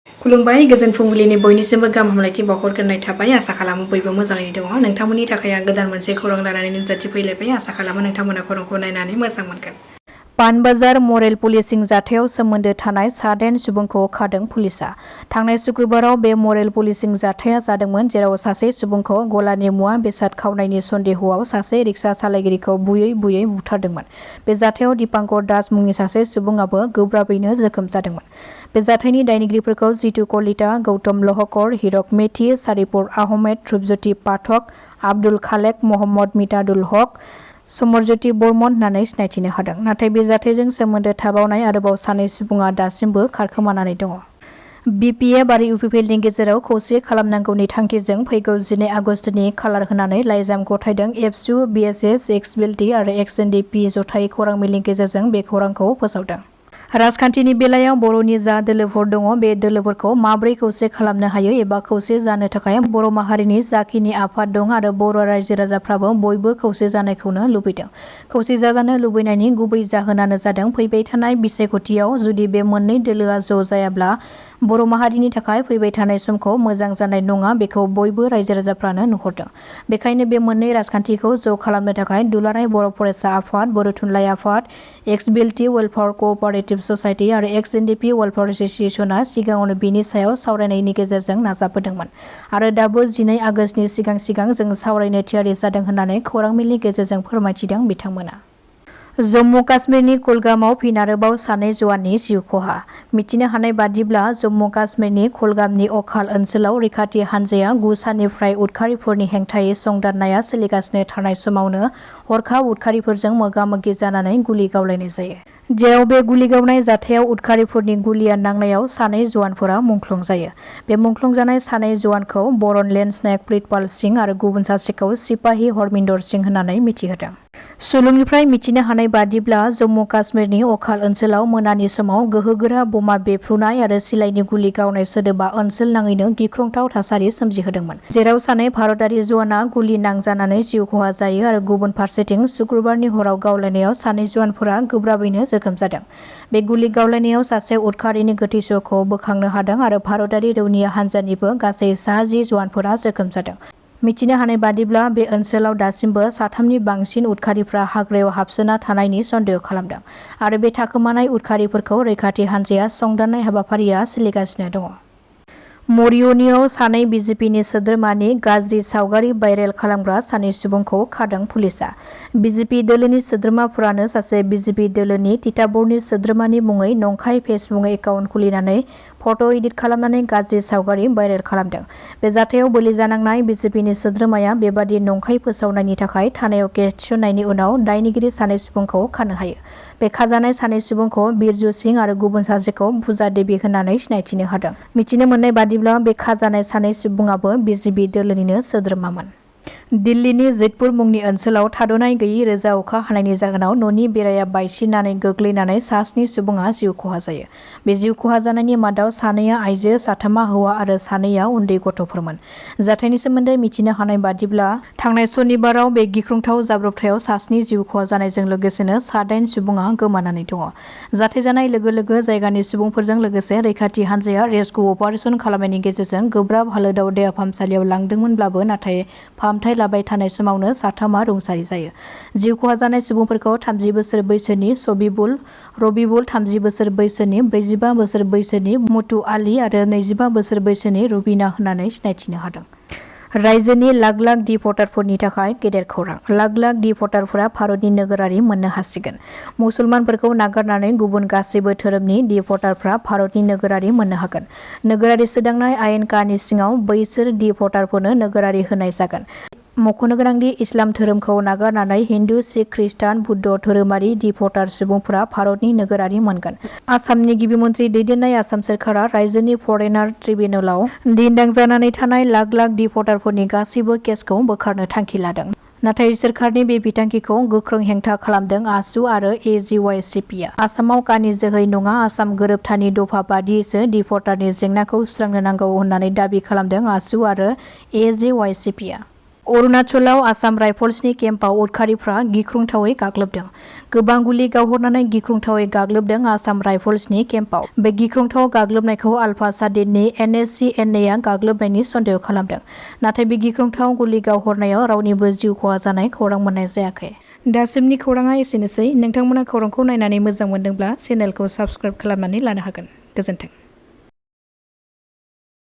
खुलुमबाय गोजोन फुंबिलिनि बयनिसिमबो गाहाम हामलायथि बावहरग्रोनाय थाबाय। आसा खालामो बयबो मोजाङैनो दङ। नोंथांमोननि थाखाय आं गोदान मोनसे खौरां लानानै नुजाथिफैलायबाय। आसा खालामो नोंथांमोना खौरांखौ नायनानै मोजां मोनगोन। पानबाजार मरेल पुलिसिं जाथायाव सोमोन्दो थानाय सा10 सुबुंखौ खादों पुलिसआ। थांनाय शुक्रबाराव बे मरेल पुलिसिं जाथाया जादोंमोन, जेराव सासे सुबुंखौ गलानि मुवा बेसाद खावनायनि सन्देहआव सासे रिक्सा सालायगिरिखौ बुयै बुयै बुथारदोंमोन। बे जाथायाव दीपांकर दास मुंनि सासे सुबुङाबो गोब्राबैनो जोखोम जादोंमोन। बे जाथायनि दायनिगिरिफोरखौ जितु कलिता, गौतम लहकर, हिरक मेथि, सारिपुर आहमेद, ध्रुबज्योति पाठक, आब्दुल खालेक, मोहम्मद मितादुल हक, समरज्योति बर्मन होननानै सिनायथिनो हादों। नाथाय बे जाथायजों सोमोन्दो थाबावनाय आरोबाव सानै सुबुङा दासिमबो खारखोमानानै दङ। BPF आरो UPPL नि गेजेराव खौसे खालामनांगौनि थांखिजों फैगौ 12 आगस्तनि खालार होनानै लाइजाम गथायदों। एबसु, BSS, एक्सबिलिटि आरो XNDP जथाय खौरां मेलनि गेजेरजों बे खौरांखौ फोसावदों। राजखान्थिनि बेलायाव बर'नि जा दोलोफोर दङ, बे दोलोफोरखौ माब्रै खौसे खालामनो हायो एबा खौसे जानो थाखाय बर' माहारिनि जाखिनि आफाद दं आरो बर' रायजो राजाफ्राबो बयबो खौसे जानायखौनो लुबैदों। खौसे जाजानो लुबैनायनि गुबै जाहोनानो जादों फैबाय थानाय बिसायख'थियाव जुदि बे मोननै दोलोआ ज' जायाब्ला बर' माहारिनि थाखाय फैबाय थानाय समखौ मोजां जानाय नङा, बेखौ बयबो रायजो राजाफ्रानो नुहुरदों। बेखायनो बे मोननै राजखान्थिखौ ज' खालामनो थाखाय दुलाराय बर' फरायसा आफाद, बर' थुनलाइ आफाद, एक्सबिलिटि वेलफेयार कअपारेटिभ ससाइटि आरो XNDP वेलफेयार एस'सिएशनआ सिगाङावनो बिनि सायाव सावरायनायनि गेजेरजों नाजाबोदोंमोन आरो दाबो 12 आगस्तनि सिगां जों सावरायनो थियारि जादों होननानै खौरां मेलनि गेजेरजों फोरमायथिदों बिथांमोना। जम्मु काश्मीरनि कुलगामाव फिन आरोबाव सानै जवाननि जिउ खहा। मिथिनो हानाय बादिब्ला जम्मु काश्मीरनि कुलगामनि अखाल ओनसोलाव रैखाथि हान्जाया 9 साननिफ्राय उदखारिफोरनि हेंथायै संदाननाया सोलिगासिनो थानाय समावनो हरखाब उदखारिफोरजों मोगा-मोगि जानानै गुलि गावलायनाय जायो। जेराव बे गुलि गावनाय जाथायाव उदखारिफोरनि गुलिया नांनायाव सानै जवानफोरा मुंख्लं जायो। बे मुंख्लं जानाय सानै जवानखौ बरनलेन्स नायक प्रितपाल सिंह आरो गुबुन सासेखौ सिपाही हरमिन्दर सिंह होननानै मिथिहोदों। सुलुंनिफ्राय मिथिनो हानाय बादिब्ला जम्मु काश्मीरनि अखाल ओनसोलाव मोनानि समाव गोहोगोरा बमा बेफ्रुनाय आरो सिलाइनि गुलि गावनाय सोदोबा ओनसोल नाङैनो गिख्रंथाव थासारि सोमजिहोदोंमोन, जेराव सानै भारतारि जवाना गुलि नांजानानै जिउ खहा जायो आरो गुबुन फारसेथिं शुक्रबारनि हराव गावलायनायाव सानै जवानफोरा गोब्राबैनो जोखोम जादों। बे गुलि गावलायनायाव सासे उदखारिनि गोथै सहखौ बोखांनो हादों आरो भारतारि रौनिया हान्जानिबो गासै सा 10 जवानफोरा जोखोम जादों। मिथिनो हानाय बादिब्ला बे ओनसोलाव दासिमबो 3नि बांसिन उदखारिफ्रा हाग्रायाव हाबसोना थानायनि सन्देह खालामदों आरो बे थाखोमानाय उदखारिफोरखौ रैखाथि हान्जाया संदाननाय हाबाफारिया सोलिगासिनो दङ। मरियनीआव सानै BJPनि सोद्रोमानि गाज्रि सावगारि भाइरेल खालामग्रा सानै सुबुंखौ खादों पुलिसआ। BJP दोलोनि सोद्रोमाफोरानो सासे BJP दोलोनि तिताबरनि सोद्रोमानि मुङै नंखाय फेसबुक एकाउन्ट खुलिनानै फट' एडिट खालामनानै गाज्रि सावगारि भाइरेल खालामदों। बे जाथायाव बोलि जानांनाय BJPनि सोद्रोमाया बेबादि नंखाय फोसावनायनि थाखाय थानायाव केस थिसननायनि उनाव दायनिगिरि सानै सुबुंखौ खानो हायो। बे खाजानाय सानै सुबुंखौ बिरजु सिंह आरो गुबुन सासेखौ फुजा देबि होननानै सिनायथिनो हादों। मिथिनो मोननाय बादिब्ला बे खाजानाय सानै सुबुङाबो BJP दोलोनिनो सोद्रोमामोन। दिल्लीनि जैतपुर मुंनि ओनसोलाव थाद'नाय गैयै रोजा अखा हानायनि जाहोनाव न'नि बेराया बायसिननानै गोग्लैनानै सा 7 सुबुङा जिउ खहा जायो। बे जिउ खहा जानायनि मादाव सानैया आइजो, 3 हौवा आरो 2 उन्दै गथ'फोरमोन। जाथायनि सोमोन्दै मिथिनो हानाय बादिब्ला थांनाय सनिबाराव बे गिख्रंथाव जाब्रबथायाव सा 7 जिउ खहा जानायजों लोगोसेनो सा 8 सुबुङा गोमानानै दङ। जाथाय जानाय लोगो लोगो जायगानि सुबुंफोरजों लोगोसे रैखाथि हान्जाया रेस्किउ अपारेसन खालामनायनि गेजेरजों गोब्राब हालोदाव देहा फाहामसालियाव लांदोंमोनब्लाबो नाथाय फाहामथाय लाबाय थानाय समावनो 3 रुंसारि जायो। जिउ खहा जानाय सुबुंफोरखौ 30 बोसोर बैसोनि सबिबुल, रबिबुल, 30 बोसोर बैसोनि, 45 बोसोर बैसोनि मुतु आली आरो 25 बोसोर बैसोनि रुबिना होननानै सिनायथिनो हादों। रायजोनि लाख लाख डिपर्टारफोरनि थाखाय गेदेर खौरां। लाख लाख डिपर्टारफोरा भारतनि नोगोरारि मोननो हासिगोन। मुसलमानफोरखौ नागारनानै गुबुन गासैबो धोरोमनि डिपर्टारफ्रा भारतनि नोगोरारि मोननो हागोन। नोगोरारि सोदांनाय आयेन कानि सिङाव बैसोर डिपर्टारफोरनो नोगोरारि होनाय जागोन। मख'नो गोनांदि इस्लाम धोरोमखौ नागारनानै हिन्दु, सिख, खृष्टान, बुद्ध धोरोमारि डिपर्टार सुबुंफोरा भारतनि नोगोरारि मोनगोन। आसामनि गिबि मन्थ्रि दैदेननाय आसाम सोरखारा रायजोनि फरेनार ट्रिब्युनेलाव दिन्दां जानानै थानाय लाख लाख डिपर्टारफोरनि गासैबो केसखौ बोखारनो थांखि लादों। नाथाय सोरखारनि बे बिथांखिखौ गोख्रों हेंथा खालामदों आसु आरो AGYCPआ। आसामाव कानि जोहै नङा, आसाम गोरोबथानि दफा बादियैसो डिपर्टारनि जेंनाखौ सुस्रांनो नांगौ होननानै दाबि खालामदों आसु आरो AGYCPआ। अरुणाचलाव आसाम राइफल्सनि केम्पआव उदखारिफ्रा गिख्रंथावै गाग्लोबदों। गोबां गुलि गावहरनानै गिख्रंथावै गाग्लोबदों आसाम राइफल्सनि केम्पआव। बे गिख्रंथाव गाग्लोबनायखौ आलफा सादिननि NSC-NA गाग्लोबनायनि सन्देह खालामदों। नाथाय बे गिख्रंथाव गुलि गावहरनायाव रावनिबो जिउ खहा जानाय खौरां मोननाय जायाखै। दासिमनि खौराङा एसेनोसै। नोंथांमोना खौरांखौ नायनानै मोजां मोनदोंब्ला चेनेलखौ साबस्क्राइब खालामनानै लानो हागोन। गोजोन्थों।